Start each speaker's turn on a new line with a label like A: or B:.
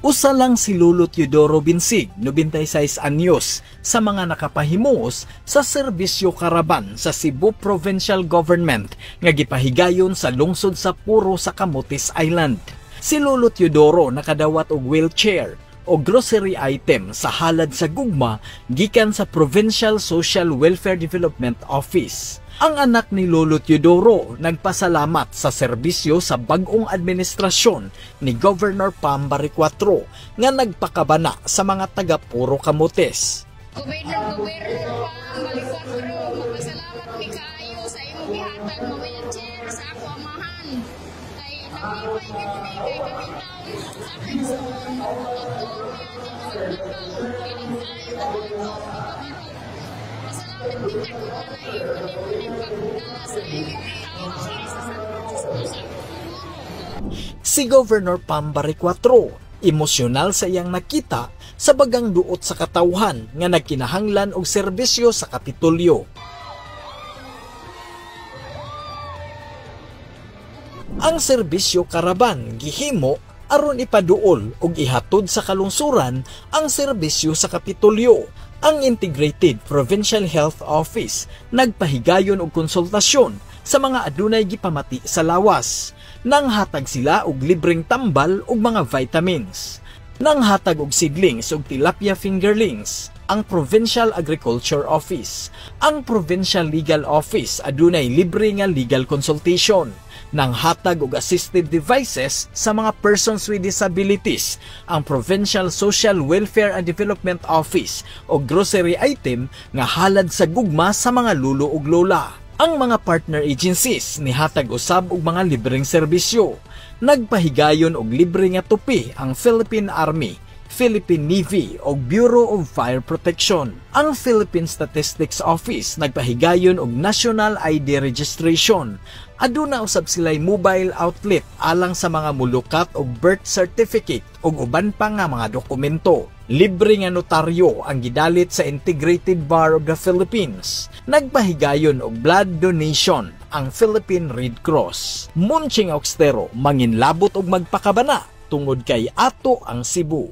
A: Usa lang si Lolo Teodoro Binsig, 96 anyos, sa mga nakapahimuos sa serbisyo karaban sa Cebu Provincial Government nga gipahigayon sa lungsod sa Puro sa Camotes Island. Si Lolo Teodoro nakadawat og wheelchair o grocery item sa halad sa gugma gikan sa Provincial Social Welfare Development Office. Ang anak ni Lolo Teodoro nagpasalamat sa serbisyo sa bag-ong administrasyon ni Governor Pam Baricuatro nga nagpakabana sa mga taga-Puro Camotes.
B: Governor Pam Baricuatro, magpasalamat mi kaayo sa imong gihatag nga wheelchair sa ako amahan. Kay nalipay gid mi kay kami taon sa akong igsoon magmotor mi ani maglakaw, dili kaayo maglakaw ikabarog. Pasalamat mi dako nga nahimo nimo ning pagdala sa imong tao diri sa San Francisco sa Puro.
A: Si Governor Pam Baricuatro, emosyonal sa iyang nakita sa bagang duot sa katawhan nga nagkinahanglan og serbisyo sa Kapitolyo. Ang serbisyo karaban gihimo aron ipaduol og ihatod sa kalungsuran ang serbisyo sa Kapitolyo. Ang Integrated Provincial Health Office nagpahigayon og konsultasyon sa mga adunay gipamati sa lawas. Nanghatag sila og libreng tambal ug mga vitamins. Nanghatag og seedlings ug tilapia fingerlings ang Provincial Agriculture Office. Ang Provincial Legal Office adunay libre nga legal consultation. Nanghatag og assistive devices sa mga persons with disabilities ang Provincial Social Welfare and Development Office og grocery item nga halad sa gugma sa mga lulo ug lola. Ang mga partner agencies nihatag usab og mga libreng serbisyo. Nagpahigayon og libre nga tupi ang Philippine Army, Philippine Navy o Bureau of Fire Protection. Ang Philippine Statistics Office nagpahigayon og National ID Registration. Aduna usab sila'y mobile outlet alang sa mga mulukat og birth certificate ug uban pa nga mga dokumento. Libre nga notaryo ang gidalit sa Integrated Bar of the Philippines. Nagpahigayon og blood donation ang Philippine Red Cross. Monching Augstero, manginlabot og magpakabana tungod kay ato ang Cebu.